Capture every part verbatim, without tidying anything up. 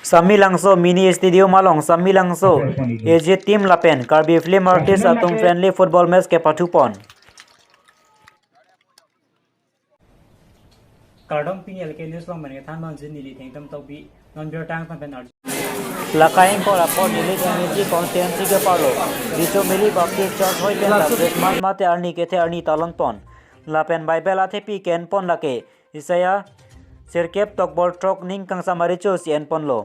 Samelangso Mini Stadium along Samelangso A J team lapen Karbi Film Artist atum friendly football match kepathupon. Kardom, pini L K News along pen kethan abang jin neli Thengtom Tokbi, non birta angtan pen arju. Lakai ingkoi ra phongo neli T M C constituency ke-arlo Dichomeli Baptist Church ahoi pen ta Christmas mate arni kethe arni talonpon. Lapen Bible athepi ke-enpon lake Isaiah sirkep tokbor throk ning kangsam arecho si enponlo.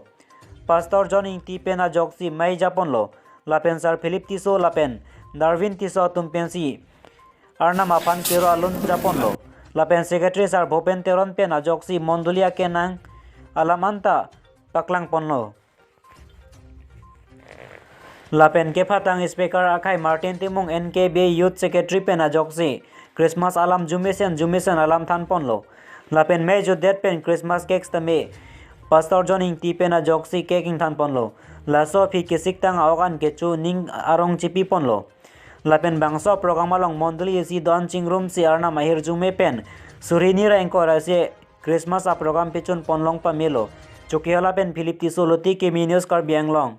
Pastor John Ingti pen ajoksi mei japonlo. Lapen Sir Philip Tisso lapen Darwin Tisso atum pensi Arnam aphan kero alun japonlo. Lapen Secretary Sir Bhupen Teron pen ajoksi mondoli akenang alam anta paklangponlo. Lapen kepatang speaker akhai Martin Timung, N K B Youth Secretary pen ajoksi Christmas alam jumesen jumesen alam thanponlo. Lapen mei jutdet pen Christmas cake tame Pastor John Ingti pen ajoksi cake ingthanponlo. Laso aphi kesiktang a-ok an kecho ning arong chipiponlo. Lapen bangso program along mondoli isi do-an chingrumsi Arnam ahirjume pen suri hini ra ingkoi ra isi Christmas aprogram pichunpon long pamelo. Chokihola pen Philip Tisso, Luti Kimi News, Karbi Anglong.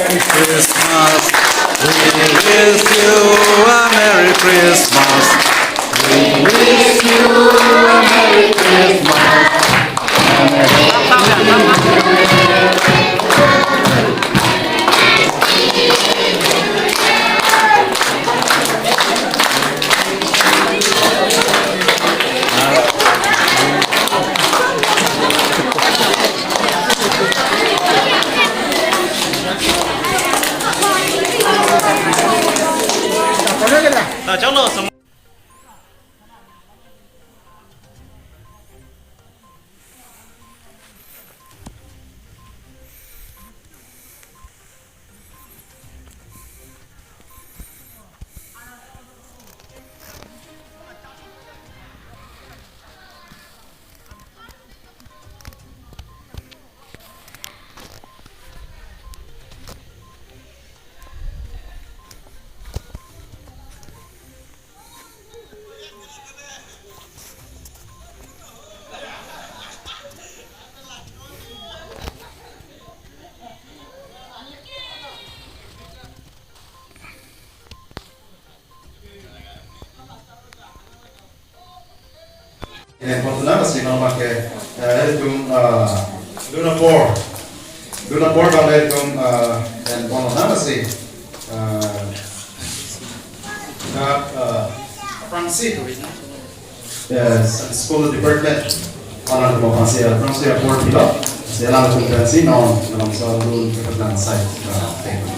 Merry Christmas. We wish you a Merry Christmas. We wish you a Merry Christmas. Ilitum, eh, ilitum, eh, dun apor. Dun apor abang ilitum, eh, enpon nang si, eh, dak, eh, Francis, eh, School Department. Alangtum aphansi, eh, Francis apor pilo. Si alangtum pensi non, non so dun kepelang sai. Eh, thank you.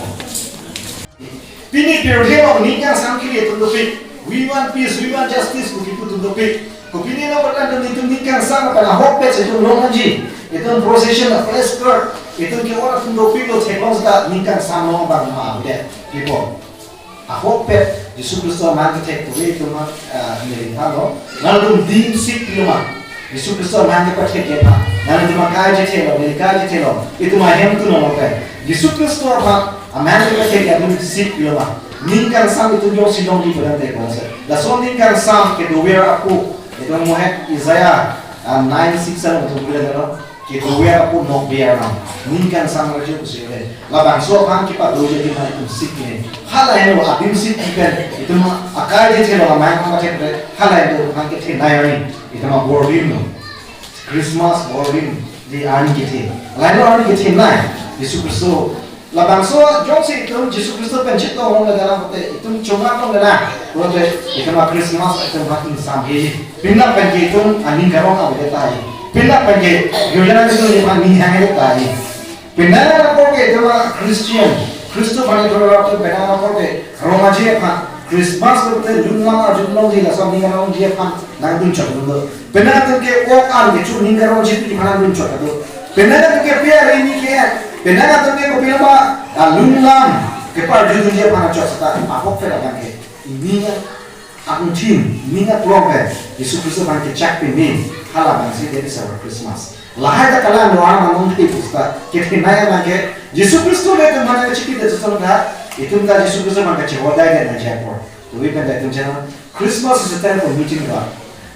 Pini pirthe along ning kangsam kiri atum dopik. We want peace, we want justice, pu kipu atum dopik. Ko pini lo patan atum, itum ning kangsam pen ahokpet si itum long nangji. Itum procession, a press card, itum ke-ot atum dopiklo, theklong seta ning kangsam long abang ma, de, people. Ahokpet Jisu Khristo aman kethek puve itum, ah, neli thalo. Nangtum dimsik pilo ma. Jisu Khristo aman kepathek ke pa. Nangtum akai chethelo, neli kai chethelo. Itum ahem tu nolo pe. Jisu Khristo aphan aman kepathek ke atum sik pilo ma. Ning kangsam itum jongsi longji pu tangte ko se. Laso ning kangsam kedover apo. Itum mohek Isaiah, ah, nine six along itum pule lo. Kedover apo nokbe arnam. Ning kangsam arju pusi le. Labangso aphan kepadoji adim aphan itum sik ne. Hala heno adim sik pen itum akai chethelo, aman aphan chethelo. Hala heno aphan kethenei arni. Itum abor adim lo. Christmas bor adim. Arni kethe. Lahelo arni kethenei. Jisu Khristo. Labangso jongsi itum Jisu Khristo pen chetong longlelang pulote, itum choma longlelang pulote, itum a-Christmas itum aphan ingsamji. Penang pen ke itum aning karong avedet tahai. Penang pen ke yojana itum aphan ning hangvedet tahai. Penang apor ke itum a-Christian, Khristo aphan itum rap penang apor ke rong aje aphan Christmas pulote lun lam arjulongji, laso aning karongji aphan nangdun chot dun do. Penang atum ke ok an kecho aning karongji aphan nangdun chot do. Penang atum ke pia rini ke, penang atum ke kopilo ma, ah, lun lam keparjudunji aphan chot seta apok pera abang ke. Ini ya, akung chin, ini ya klong ke, Jisu Khristo aphan kechak pini, halabangsi that is our Christmas. Lahai ta kalang doa manung ti pusta, kethenei abang ke, Jisu Khristo le itum aphan chipi de sosong ta, itum ta Jisu Khristo aphan kachehodai de nangji apor. Tuwi pen da itum channel, Christmas is a time for meeting God.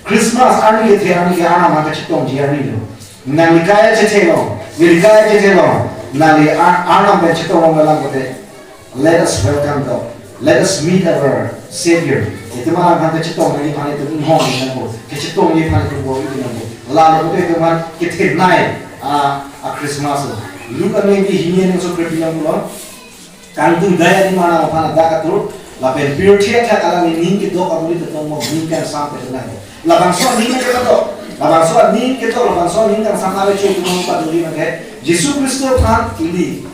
Christmas arni kethe arni ke Arnam aphan kachetongji arni lo. Nangli kai achethe long, neli kai achethe long, nangli Ar-, Arnam pen chetong longlelang pulote, let us welcome God. Let us meet our Savior. Itum Arnam aphan kachetong nangji aphan itum inghong nangpo. Kachetong nangji aphan itum bor-i nangpo. Lalo pulote itum aphan kethenei a, a-Christmas. Luke angdengpi hini aning so krepi nangpo lo. Kangtung daya di mana aphan adak atur, lapen pirthe athak alangli ning kedok amuli tetong mo ning kangsam petenang. Labangso ning kedok, labangso ning kedok, labangso ning kangsam ave cho tumang paduri nangke, Jisu Khristo aphan ili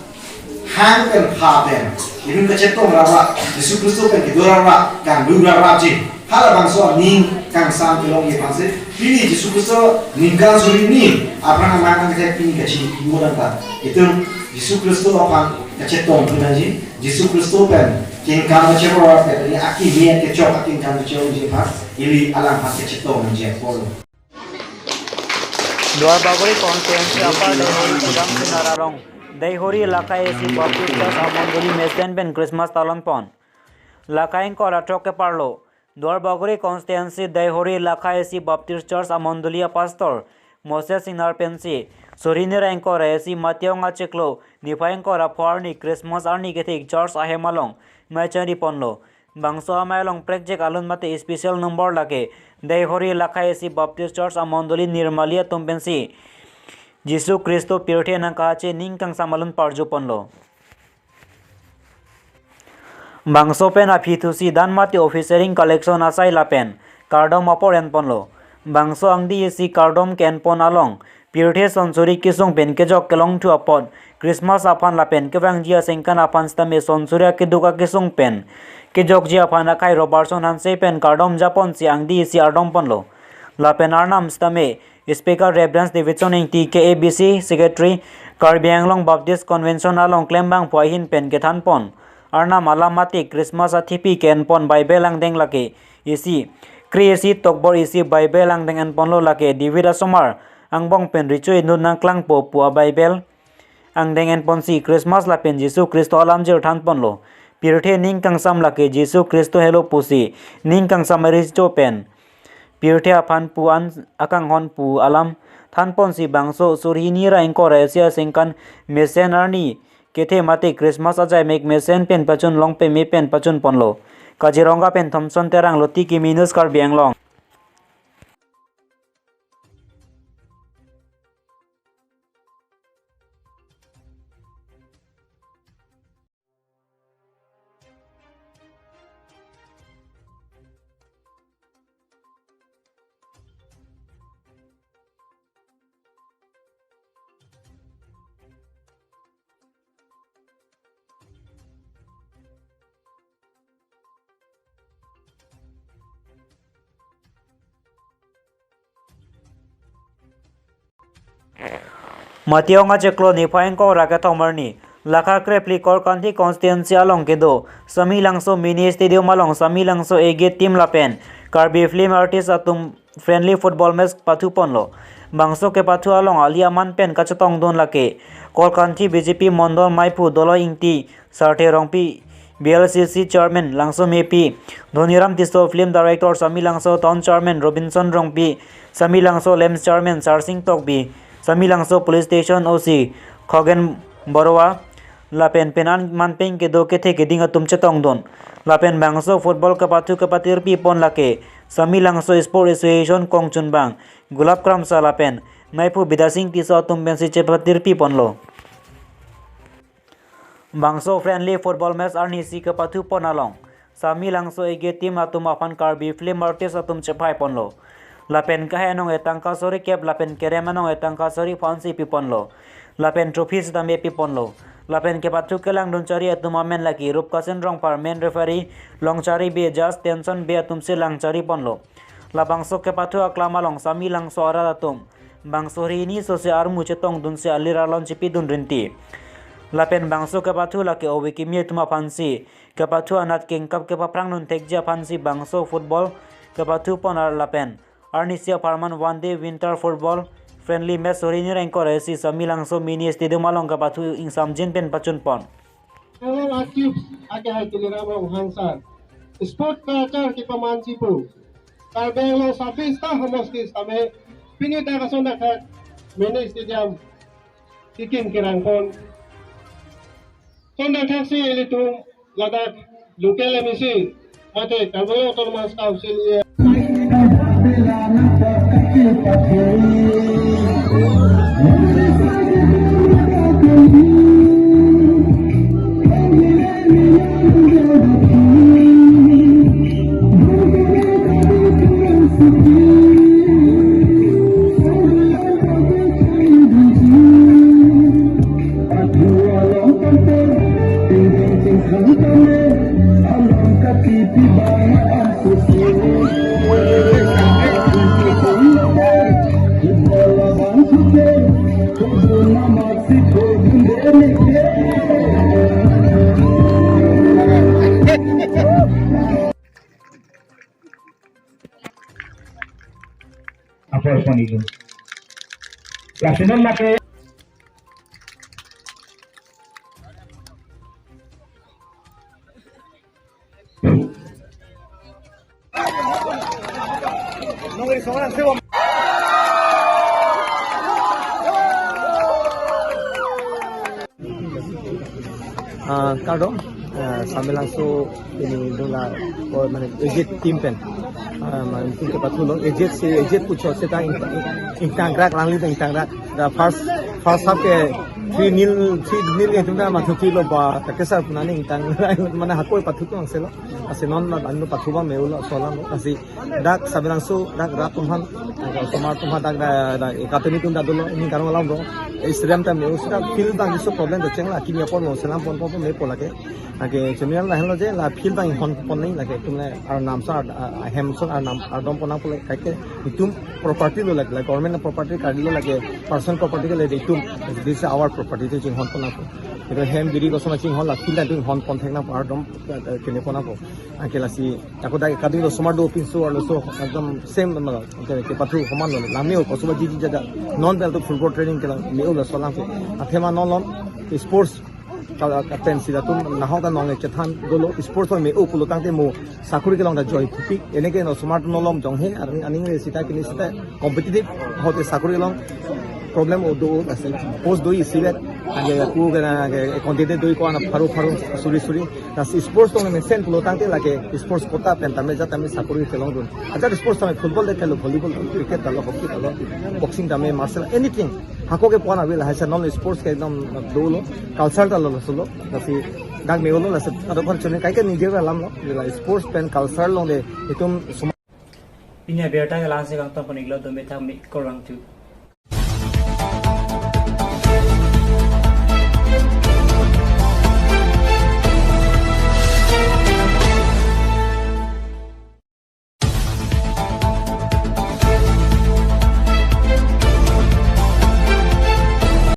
hang pen pha pen, itum kachetong rara, Jisu Khristo pen kedo rara, kangdung raraji. Halabangso aning kangsam kelongji aphansi, pini Jisu Khristo ningkan suri hini aphrang amang kangthek pini kachini modang ta. Itum Jisu Khristo aphan kachetong pinangji, Jisu Khristo pen kengkam kachepor pen ini akimi kechok akengkam kechokji aphan, ili alangphan kachetong nangji apor. Duarbagori constituency apar Deihori Kudam Sinararong, Deihori Lakhai A C Baptist Church amondoli mesen pen Christmas talon pon. Lakhai ingkoi ra throk keparlo, Duarbagori constituency Deihori Lakhai A C Baptist Church amondoli apastor Moses Singnar pensi, suri hini ra ingkoi ra isi Matiyong achiklo, niphai ingkoi ra pho arni Christmas arni kethe church ahem along mei chari ponlo. Bangso amei along prekjak alun mate special number lake Deihori Lakhai A C Baptist Church amondoli nirmali atum pensi Jisu Khristo pirthe nangkahache ning kangsam alun parju ponlo. Bangso pen aphi thusi dan mate official collection asai lapen kardom apor en ponlo. Bangso angdi isi kardom ke-en pon along, pirthe sonsuri kesung pen kejok kelong thu apot, Christmas aphan lapen kevangji asengkan aphan sitame sonsuri akeduk akesung pen kejokji aphan akhai Robertson Hanse pen kardom japonsi angdi isi ardom ponlo. Lapen Arnam sitame Speaker Reverend Davidson Ingti, K A B C Secretary, Karbi Anglong Baptist Convention along klembangpo ahin pen kethan pon Arnam alam mate Christmas athipi ke-en pon Bible angdeng lake isi, kre-isi tokbor isi Bible angdeng en ponlo, lake David asomar angbong pen recho inut nangklangpo pu a-Bible angdeng en ponsi Christmas lapen Jisu Khristo alam jirthan ponlo. Pirthe ning kangsam lake Jisu Khristo helo pusi ning kangsam recho pen pirthe aphan pu an akanghon pu alam than ponsi bangso suri hini ra ingkoi ra isi asengkan mesen arni kethe mate Christmas ajai mek mesen pen pachun long peme pen pachun ponlo. Kaziranga pen Thompson Terang, Loti Kimi News, Karbi Anglong. Matiyong achiklo, niphai ingkoi ra kethom arni, Lakha krephli Korkanthi constituency along kedo Samelangso Mini Stadium along Samelangso A G team lapen Karbi Film Artist atum friendly football match pathu ponlo. Bangso kepathu along ali aman pen kachetongdun lake Korkanthi B J P Mondol Maiphu Doloi Ingti, Sarthe Rongpi, B L C C Chairman Langso Mepi, Dhoniram Tisso, Film Director Samelangso, Town Chairman Robinson Rongpi, Samelangso LAMPS Chairman Sarsing Tokbi, Samelangso Police Station O C Khogen Baruah, lapen penang aman pen kedo kethe keding atum chetongdun. Lapen bangso football kepathu kepatirpi pon lake Samelangso Sport Association kongchunbang Gulab Kramsa lapen Maipu Bidya Sing Tisso atum pensi chepatirpi ponlo. Bangso friendly football match arnisi kepathu pon along Samelangso A G team atum aphan Karbi film artist atum chepai ponlo. Lapen kahai anong etangka sori kep lapen kerem anong etangka sori phansi pi ponlo. Lapen trophy sitame pi ponlo. Lapen kepathu kelangdun chari atum amen lake Rupkasin Rongphar, main referee, Longchari Bey, judge, Tenson Bey atumsi lang chari ponlo. Labangso kepathu aklam along Samelangso arat atum bangso hini sosi armu chetongdunsi alir alon chipidun rinti. Lapen bangso kepathu lake ove kimi atum aphansi kepathu anat kengkap kepaphrangdun thekji aphansi bangso football kepathu pon ar lapen arnisi apharman one day winter football friendly match hini rengkor esi Samelangso mini stadium along kepathu ingsamjin pen pachun pon. Along achieve ake hai Tuliram Ronghang sir. Sport culture kepamanji pu. Karbi Anglong sabis ta homostis tame pini dak ason dak mini stadium kekim kerang pon. Ason dak si ilitum ladak local M A C mate Karbi Anglong Autonomous Council A Apa pon itu? Lasinon mate. Ah, kardom, ah, Samelangso ini dula ko mane A G team pen. Ah, mane team kepathulo A G si A G pucho seta ing-, ingtangrak langli ingtangrak. Da first, first half ke three nil, three nil ke tunda mathu tilo ba takesa punani ingtang mane hakoi pathu tu angselo. Lasi non la anu pathu ba meulo solam lo. Lasi dak Samelangso dak rat tumhan, dak osomar tumhan dak da, da academy tum dak dolo ini karong alam do. Stadium ta meu sita field bang iso problem do cheng la kimi apor lo selam pon pon pon mepo lake. Lake general la henlo je la field bang hon pon nai lake tumle arnam sa, ah, hem so arnam ardom pon nangpo lake kaike itum property lo lake, la government property kali lo lake, person property ke le itum, this is our property tu chinghon pon nangpo. Itu hem biri kosoma chinghon la field tu hon pon thek nangpo ardom, ah, kene pon nangpo. Anke lasi, ako dak academy lo osomar dopinso arloso ekdom same ma, anke kepathu homan lo. Lameo kosoba jiji jada. Non bel to football training kelang meo laso lang ke. Athema non lon sports ka, ka pensi latum nahok ta nong chethan dolo sports lo meo pulo tangte mo sakuri kelong ta joi thupi. Eneke no osomar non lom jong he, aning, aning re sita kini sita competitive hote sakuri kelong problem o do asi post do isi vet. Anke ku kena ke quantity do ko ana pharo pharo suri suri. Lasi sports tong mesen pulo tangte lake sports quota pen tame jat tame sakuri kelongdun. Ajat sports tame football de khelo, volleyball de, cricket dalo, hockey dalo, boxing tame, martial, anything. Hako ke pon avil hai sa non sports ke ekdom dolo, culture dalo solo. Lasi dak meulo lasi adok kan chuni kaike nijera lam lo. La sports pen culture long de itum suma. Pini abirta ke langsi kangton pon iklo, dome thang mi korang tu.